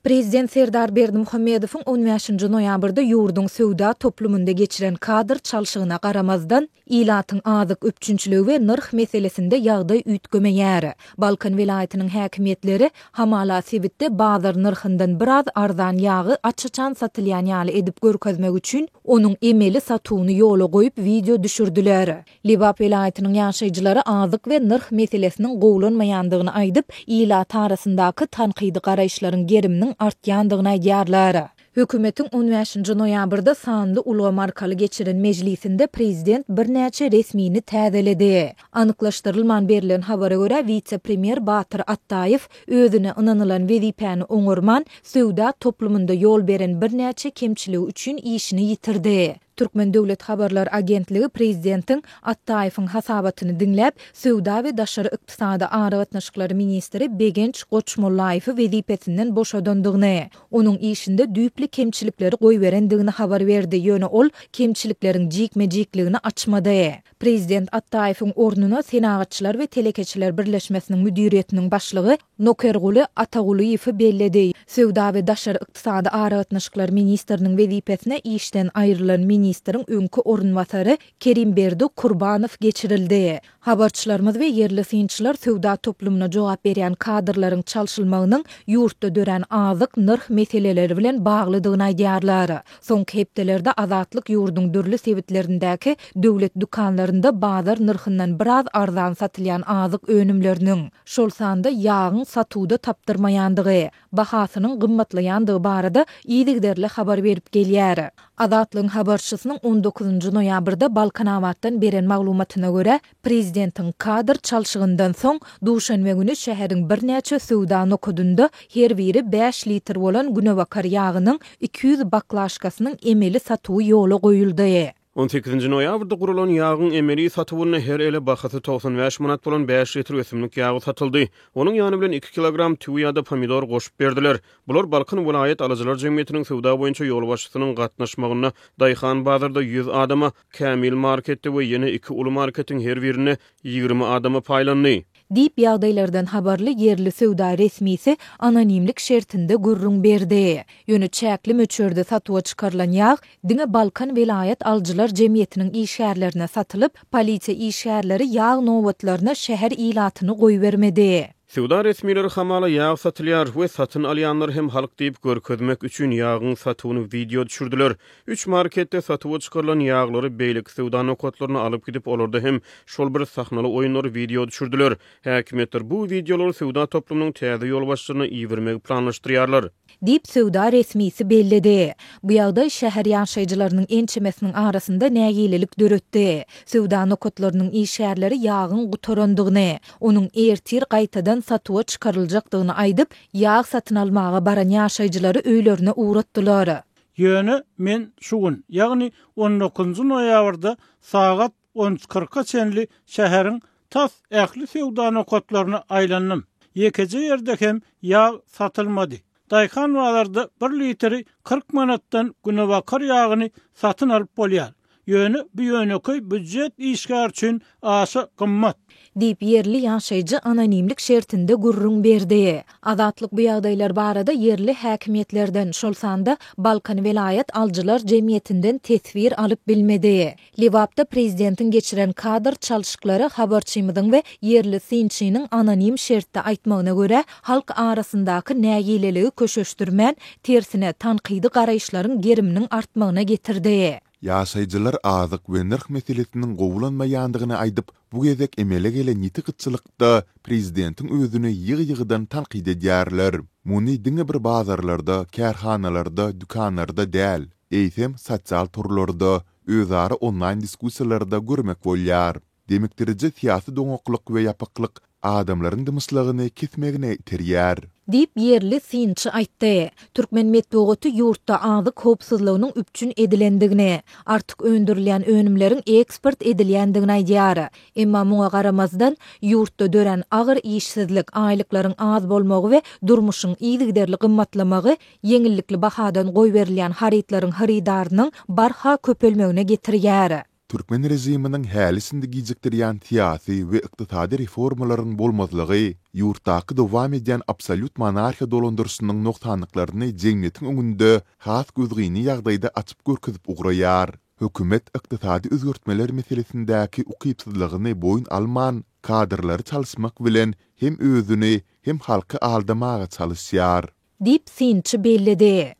Prezident Serdar Berdimuhamedowyň on bäşinji noýabrda ýurduň söwda toplumynda geçiren kadr çalşygyna garamazdan, ilatyň azyk üpjünçiligi we nyrh meselesinde ýagdaý üýtgemeýär. Balkan welaýatynyň häkimiýetleri hamala sebitde bazar nyrhyndan biraz arzan ýagy aç-açan satylýan ýaly edip görkezmek üçin, onuň emeli satuwyny ýola goýup wideo düşürdiler. Lebap welaýatynyň ýaşaýjylary azyk we nyrh meselesiniň gowulanmaýandygyny aýdyp, ilat arasyndaky tankydy garaýyşlaryň geriminiň artýandygyny aýdýarlar. Hökümetiň on bäşinji noýabrda sanly ulgam arkaly geçiren mejlisinde prezident birnäçe resmini täzeledi. Anyklaşdyrylman berlen habara görä, wise-premýer Batyr Atdaýew özüne ynanylan wezipäni oňarman, söwda toplumynda ýol beren birnäçe kemçiligi üçin işini ýitirdi. Türkmen döwlet habarlar agentligi prezidentiň Atdaýewiň hasabatyny diňläp, söwda we daşary ykdysady aragatnaşyklary ministri Begenç Goçmollaýewi wezipesinden boşadandygyny, onuň işinde düýpli kemçilikleri goýberendigini habar berdi, ýöne ol kemçilikleriň jikme-jikligini açmady. Prezident Atdaýewiň ornuna Senagatçylar we telekeçiler birleşmesiniň müdiriýetiniň başlygy Nokerguly Atagulyýewi belledi. Söwda we daşary ykdysady aragatnaşyklar ministriniň wezipesine işden aýrylan ministriň öňki orunbasary Kerimberdi Kurbanow geçirildi. Habarçylarymyz we ýerli synçylar söwda toplumyna jogap berýän kadrlaryň çalşylmagynyň ýurtda dörän azyk, nyrh meseleleri bilen baglydygyny aýdýarlar. Soňky hepdelerde Azatlyk ýurduň dürli sebitlerindäki döwlet dükanlarynda bazar nyrhyndan biraz arzan satylýan azyk önümleriniň, şol sanda ýagyň satuwda tapdyrmaýandygy, bahasynyň gymmatlaýandygy barada yzygiderli habar berip gelýär. Azatlygyň habarçysynyň on dokuzynjy noýabrda Balkanabatdan beren maglumatyna görä, prezidentiň kadr çalşygyndan soň, duşenbe güni şäheriň birnäçe söwda nokadynda her biri bäş litr bolan günebakar ýagynyň 200 baklaşkasynyň emeli satuwy ýola goýuldy. On sekizinji noýabrda guralan ýagyň emeli satuwynda her ele bahasy 95 manat bolan bäş litr ösümlik ýagy satyldy. Onuň ýany bilen iki kilogram tüwi ýa-da pomidor goşup berdiler. Bular Balkan welaýat alyjylar jemgyýetiniň söwda boýunça ýolbaşçysynyň gatnaşmagynda Daýhan bazarda ýüz adama, Kämil marketde we ýene iki uly marketiň her birinde 20 adama paýlandy. Diýip, ýagdaýlardan habarly ýerli söwda resmisi anonimlik şertinde gürrüň berdi. Ýöne çäkli möçberde satuwa çykarylan ýag diňe Balkan welaýat alyjylar jemgyýetiniň işgärlerine satylyp, polisiýa işgärleri ýag nobatlaryna şäher ilatyny goýbermedi. Söwda resmileri hamala ýag satylýar we satyn alýanlar hem halk diýip görkezmek üçin ýagyň satuwyny wideo düşürdiler. Üç marketde satuwa çykarylan ýaglary beýleki söwda nokatlaryna alyp gidip olarda hem şol bir sahnaly oýunlary wideo düşürdiler. Häkimiýetler bu wideolary söwda toplumynyň täze ýolbaşçylaryna ibermegi planlaşdyrýarlar. Diýip, söwda resmisi belledi. Bu ýagdaý şäher ýaşaýjylarynyň ençemesiniň arasynda nägilelik döretdi. Söwda nokatlarynyň işgärleri ýagyň gutarandygyny, onuň ertir gaýtadan satuwa çykaryljakdygyny aýdyp, ýag satyn almaga baran ýaşaýjylary öýlerine ugratdylar. Ýöne men şu gün, ýagny on dokuzynjy noýabrda sagat on üç kyrka çenli şäheriň tas ähli söwda nokatlaryna aýlandym. Ýekeje ýerde hem ýag satylmady. Daýhan bazarda bir litri 40 manatdan günebakar ýagyny satyn alyp bolýar. Ýöne bu ýönekeý býujet işgäri üçin aşa gymmat. Diýip, ýerli ýaşaýjy anonimlik şertinde gürrüň berdi. Azatlyk bu ýagdaýlar barada ýerli häkimiýetlerden, şol sanda Balkan welaýat alyjylar jemgyýetinden teswir alyp bilmedi. Lebapda prezidentiň geçiren kadr çalşyklary habarçymyzyň we ýerli synçynyň anonim şertde aýtmagyna görä, halk arasyndaky nägileligi köşeşdirmän, tersine, tankydy garaýyşlaryň geriminiň artmagyna getirdi. Ýaşaýjylar azyk we nyrh meselesiniň gowulanmaýandygyny aýdyp, bu gezek emele gelen ýiti gytçylykda prezidentiň özüni ýygy-ýygydan tankyt edýärler. Muny diňe bir bazarlarda, kärhanalarda, dükanlarda däl, eýsem, sosial torlarda, özara onlaýn diskussiýalarda görmek bolýar. Demikdiriji syýasy doňaklyk we ýapyklyk adamlaryň dymyşlygyny kesmegine iterýär. Diýip, ýerli synçy aýtdy. Türkmen metbugaty ýurtda azyk howpsuzlygynyň üpjün edilendigini, artyk öndürilýän önümleriň eksport edilýändigini aýdýar. Emma muňa garamazdan, ýurtda dörän agyr işsizlik, aýlyklaryň az bolmagy we durmuşyň yzygiderli gymmatlamagy ýeňillikli bahadan goýberilýän harytlaryň hyrydarynyň barha köpelmegine getirýär. Türkmen režiminiň häli-şindi gijikdirýän syýasy we ykdysady reformalaryň bolmazlygy ýurtdaky dowam edýän absolýut monarhiýa dolandyryşynyň nogsanlyklaryny jemgyýetiň öňünde has gözgyny ýagdaýda açyp görkezip ugraýar. Hökümet ykdysady özgertmeler meselesindäki ukypsyzlygyny boýun alman, kadrlary çalyşmak bilen hem özüni, hem halky aldamaga çalyşýar. Diýip, synçy belledi.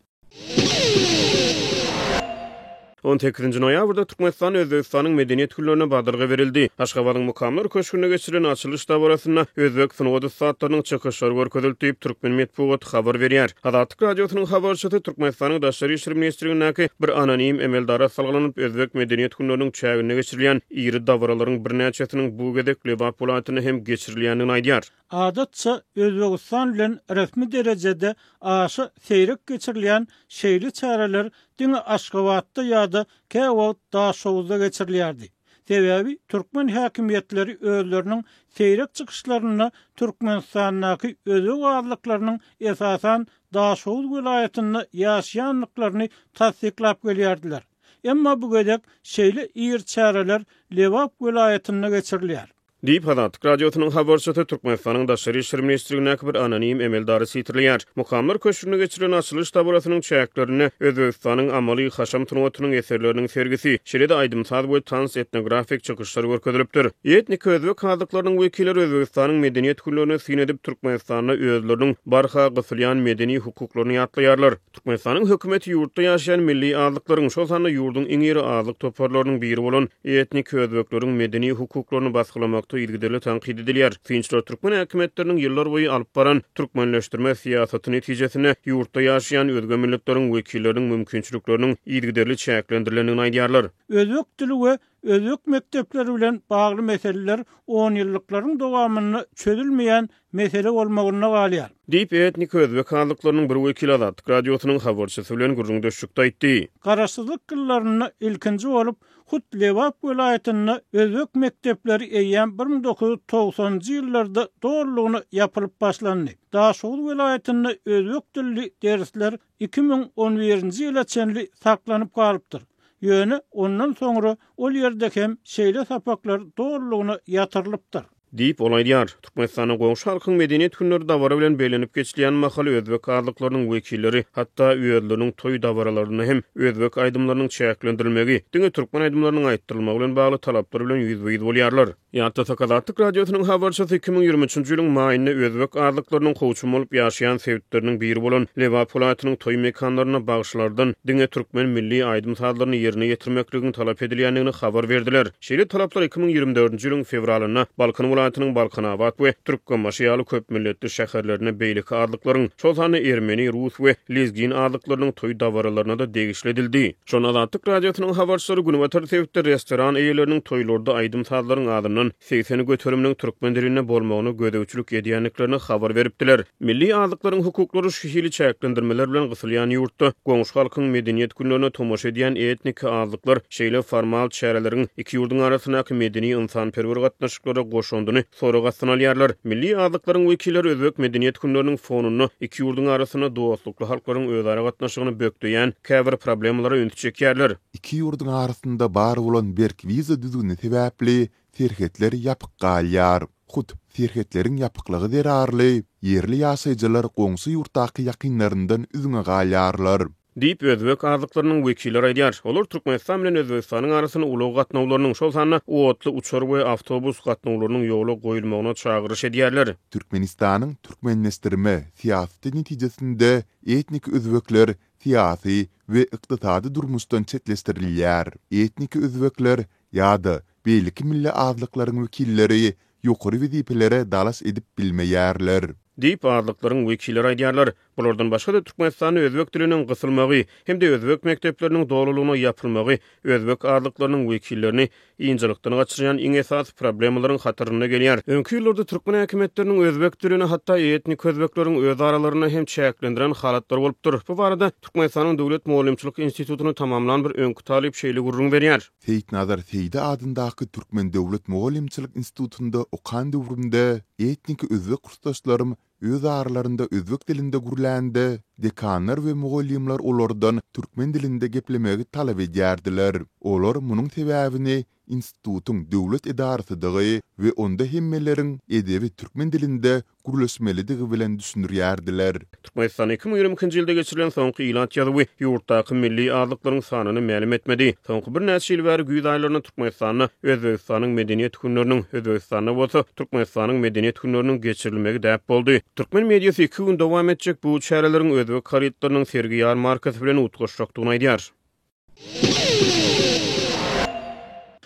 On sekizinji noýabrda Türkmenistan Özbegistanyň Medeniýet günlerine badalga berildi. Aşgabadyň Mukamlar köşgünde geçirilen açylyş dabarasynda özbek sungat ussatlarynyň çykyşlary görkezildi diýip, türkmen metbugaty habar berýär. Azatlyk Radiosynyň habarçysy Türkmenistanyň Daşary işler ministrligindäki bir anonim emeldara salgylanyp, özbek Medeniýet günleriniň çäginde geçirilýän iri dabaralaryň birnäçesiniň bu gezek Lebap welaýatynda hem geçirilýändigini aýdýar. Adatça, Özbegistan bilen resmi derejede aşa seýrek geçirilýän şeýle çäreler diňe Aşgabatda ýa-da käwagt Daşoguzda geçirilýärdi. Sebäbi türkmen häkimiýetleri özleriniň seýrek çykyşlarynda Türkmenistandaky özbek azlyklarynyň esasan Daşoguz welaýatynda ýaşaýandyklaryny tassyklap gelýärdiler. Emma bu gezek şeýle iri çäreler Lebap welaýatynda geçirilýär. Diýip, Azatlyk Radiosynyň habarçysy Türkmenistanyň Daşary işler ministrligindäki bir anonim emeldary sitirleýär. Mukamlar köşgünde geçirilen açylyş dabarasynyň çäklerinde Özbegistanyň amaly-haşam sungatynyň eserleriniň sergisi, şeýle-de aýdym-saz we tans-etnografik çykyşlar görkezilipdir. Etniki özbek azlyklarynyň wekilleri Özbegistanyň Medeniýet günlerine syn edip, Türkmenistanda özleriniň barha gysylýan medeni hukuklaryny ýatlaýarlar. Türkmenistanyň hökümeti ýurtda ýaşaýan milli azlyklaryň, şol sanda ýurduň iň iri azlyk toparlarynyň biri bolan etniki özbekleriň medeni hukuklaryny basgylamakda yzygiderli tankyt edilýär. Synçylar türkmen häkimiýetleriniň ýyllarboýy alyp baran türkmenleşdirme syýasaty netijesinde ýurtda ýaşaýan özge milletleriň wekilleriniň mümkinçilikleriniň yzygiderli çäklendirilendigini aýdýarlar. Özbek dili we özbek mekdepleri bilen bagly meseleler onýyllyklaryň dowamynda çözülmeýän mesele bolmagynda galýar. Diýip, etniki özbek azlyklarynyň bir wekili Azatlyk Radiosynyň habarçysy bilen gürrüňdeşlikde aýtdy. Garaşsyzlyk ýyllarynda ilkinji bolup, hut Lebap welaýatynda özbek mekdepleri eýýäm 1990-njy ýyllarda dolulygyna ýapylyp başlandy. Daşoguz welaýatynda özbek dilli dersler 2011-nji ýyla çenli saklanyp galypdyr. Ýöne ondan soňra ol ýerde hem şeýle sapaklar dolulygyna ýatyrylypdyr. Diýip, ol aýdýar. Türkmenistanda goňşy halkyň Medeniýet günleri dabara bilen bellenip geçilýän mahaly özbek azlyklarynyň wekilleri hatda özleriniň toý dabaralarynda hem özbek aýdymlarynyň çäklendirilmegi, diňe türkmen aýdymlarynyň aýtdyrylmagy bilen bagly talaplar bilen ýüzbe-ýüz bolýarlar. Ýatlasak, Azatlyk Radiosynyň habarçysy 2023-nji ýylyň maýynda özbek azlyklarynyň kowçum bolup ýaşaýan sebitleriniň biri bolan Lebap welaýatynyň toý mekanlarynda bagşylardan diňe türkmen milli aýdym-sazlaryny ýerine ýetirmekligiň talap edilýändigini habar berdiler. Şeýle talaplar 2024-nji ýylyň fewralynda Balkan welaýatynyň Balkanabat we Türkmenbaşy ýaly köpmilletli şäherlerinde beýleki azlyklaryň, şol sanda ermeni, rus we lezgin azlyklarynyň toý dabaralaryna-da degişli edildi. Şonda Azatlyk Radiosynyň habarçylary günbatar sebitde restoran eýeleriniň toýlarda aýdym-sazlaryň azyndan 80 göteriminiň türkmen dilinde bolmagyna gözegçilik edýändiklerini habar beripdiler. Milli azlyklaryň hukuklary şu hili çäklendirmeler bilen gysylýan ýurtda goňşy halkyň medeniýet günlerine tomaşa edýän etniki azlyklar şeýle formal çäreleriň iki ýurduň arasyndaky medeni-ynsanperwer gatnaşyklara goşandyny sorag astyna alýarlar. Milli azlyklaryň wekilleri özbek medeniýet günleriniň fonunda iki ýurduň arasynda dostlukly halklaryň özara gatnaşygyny bökdeýän käbir problemalara ünsi çekýärler. Iki ýurduň arasynda bar bolan berk wiza düzgüni sebäpli serhetler ýapyk galýar. Hut serhetleriň ýapyklygy zerarly ýerli ýaşaýjylar goňşy ýurtdaky ýakynlaryndan üzňe galýarlar. Diýip, özbek azlyklarynyň wekilleri aýdýar. Olar Türkmenistan bilen Özbegistanyň arasynda ulag gatnawlarynyň, şol sanda otly, uçar we awtobus gatnawlarynyň ýola goýulmagyna çagyryş edýärler. Türkmenistanyň türkmenleşdirme syýasaty netijesinde etnik özbekler syýasy we ykdysady durmuşdan çetleşdirilýär. Etnik özbekler ýa-da beýleki milli azlyklaryň wekilleri ýokary wezipelere dalaş edip bilmeýärler. Diýip, azlyklaryň wekilleri aýdýarlar. Bulardan başga-da, Türkmenistanda özbek diliniň gysylmagy hem-de özbek mekdepleriniň dolulygyna ýapylmagy özbek azlyklarynyň wekillerini ynjalykdan gaçyrýan iň esasy problemalaryň hatarynda gelýär. Öňki ýyllarda türkmen häkimiýetleriniň özbek dilini hatda etnik özbekleriň öz aralarynda hem çäklendiren halatlary bolupdyr. Bu barada Türkmenistanyň Döwlet mugallymçylyk institutyny tamamlan bir öňki talyp şeýle gürrüň berýär. Seýitnazar Seýdi adyndaky Türkmen döwlet mugallymçylyk institutynda okan döwrümde etniki özbek kursdaşlarym öz aralarynda özbek dilinde gürlände, Dekanlar we mugallymlar olardan türkmen dilinde geplemegi talap edýärdiler. Olar munuň sebäbini institutyň döwlet edarasydygy we onda hemmeleriň edebi türkmen dilinde gürleşmelidigi bilen düşündirýärdiler. Türkmenistanda 2022-nji ýylda geçirilen soňky ilat ýazuwy ýurtdaky milli azlyklaryň sanyny mälim etmedi. Soňky birnäçe ýyl bäri güýz aýlarynda Türkmenistanda Özbegistanyň Medeniýet günleriniň, Özbegistanda bolsa Türkmenistanyň Medeniýet günleriniň geçirilmegi däp boldy. Türkmen mediasy iki gün dowam etjek bu çäreleriň özbek harytlarynyň sergi-ýarmarkasy bilen utgaşjakdygyny aýdýar.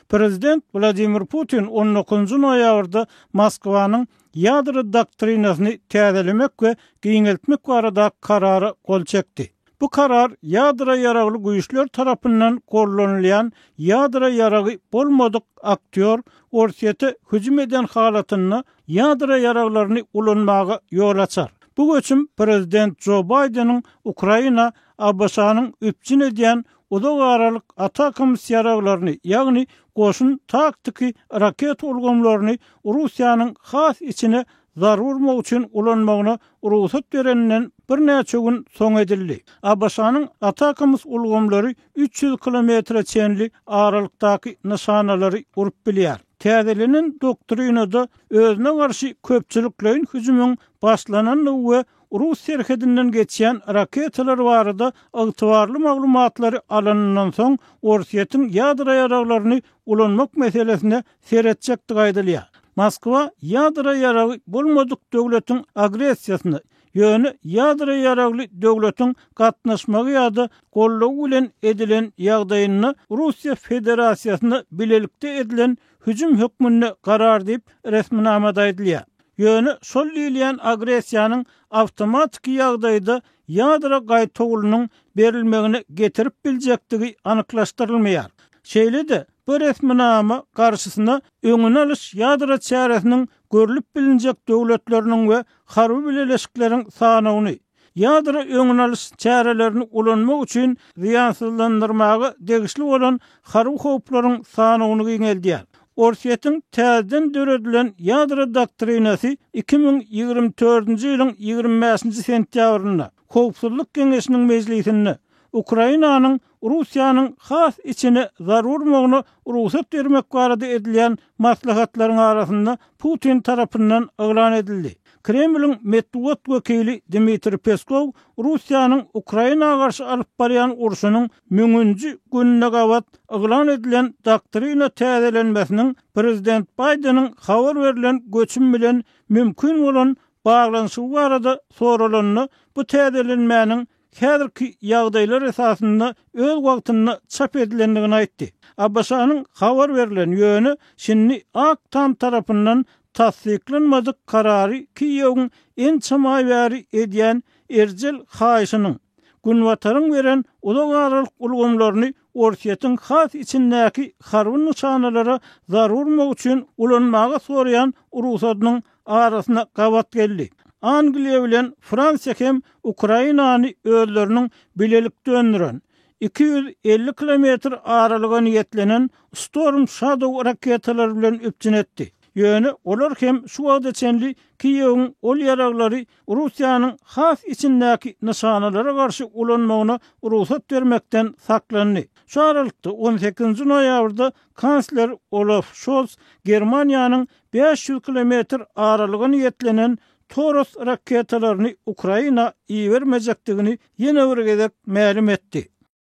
Prezident Wladimir Putin on dokuzynjy noýabrda Moskwanyň ýadro doktrinasyny täzelemek we giňeltmek barada karara gol çekdi. Bu karar ýadro ýaragly güýçler tarapyndan gollanylýan ýadro ýaragy bolmadyk aktýor Orsýete hüjüm eden halatynda ýadro ýaraglaryny ulanmaga ýol açar. Bu göçüm prezident Jo Baýdeniň Ukraina ABŞ-nyň üpjün edýän uzak aralyk ATACMS ýaraglaryny, ýagny goşun taktiki raketa ulgamlaryny Russiýanyň has içine zarba urmak üçin ulanmagyna rugsat bereninden birnäçe gün soň edildi. ABŞ-nyň ATACMS ulgamlary 300 kilometre çenli aralykdaky nyşanalary urup bilýär. Täzelenen doktrinada özüne garşy köpçülikleýin hüjümiň başlanandygy we Rus serhedinden geçýän raketalar barada ygtybarly maglumatlary alanyndan soň, Orsýetiň ýadro ýaraglaryny ulanmak meselesine seretjekdigi aýdylýar. Moskwa ýadro ýaragy bolmadyk döwletiň agressiýasyna, ýöne ýadro ýaragly döwletiň gatnaşmagy ýa-da goldawy bilen edilen ýagdaýynda Russiýa Federasiýasyna bilelikde edilen hüjüm hökmünde garar diýip, resminamada aýdylýar. Ýöne şol diýilýän agressiýanyň awtomatiki ýagdaýda ýadro gaýtawulynyň berilmegine getirip biljekdigi anyklaşdyrylmaýar. Şeýle-de, bu resminama garşysyna öňüni alyş ýadro çäresiniň görlüp bilinjek döwletleriniň we harby bileleşikleriň sanawyny, Ýadro öňüni alyş çärelerini ulanmak üçin zyýansyzlandyrmaga degişli bolan harby howplaryň sanawyny giňeldýär. Orsýetiň täzeden döredilen ýadro doktrinasy 2024-nji ýylyň 25-nji sentýabrynda Howpsuzlyk Geňeşiniň mejlisinde Ukrainanyň Russiýanyň has içine zarba urmagyna rugsat bermek barada edilýän maslahatlaryň arasynda Putin tarapyndan yglan edildi. Kremliň metbugat wekili Dmitriý Peskow Russiýanyň Ukraina garşy alyp barýan urşunyň müňünji gününe gabat yglan edilen doktrina täzelenmesiniň prezident Baýdeniň habar berlen göçüm bilen mümkin bolan baglanyşygy barada soralanda bu täzelenmäniň häzirki ýagdaýlar esasynda öz wagtynda çap edilendigini aýtdy. ABŞ-nyň habar berlen, ýöne şindi Ak Tam tarapyndan tassyklanmadyk karary Kiýewiň ençeme aý bäri edýän erjel haýyşynyň, Günbataryň beren uzak aralyk ulgamlaryny Orsýetiň has içindäki harby nyşanalara zarba urmak üçin ulanmaga soraýan rugsadynyň arasyna gabat geldi. Angliýa bilen Fransiýa hem Ukrainany özleriniň bilelikde öndüren, 250 kilometr aralyga niýetlenen Storm Shadow raketalary bilen üpjün etdi. Ýöne olar hem şu wagta çenli Kiýewiň ol ýaraglary Russiýanyň has içindäki nyşanalara garşy ulanmagyna rugsat bermekden saklandy. Şu aralykda, on sekizinji noýabrda kansler Olaf Şolz Germaniýanyň 500 kilometr aralyga niýetlenen Toros raketalaryny Ukraina ibermejekdigini ýene bir gezek mälim etdi.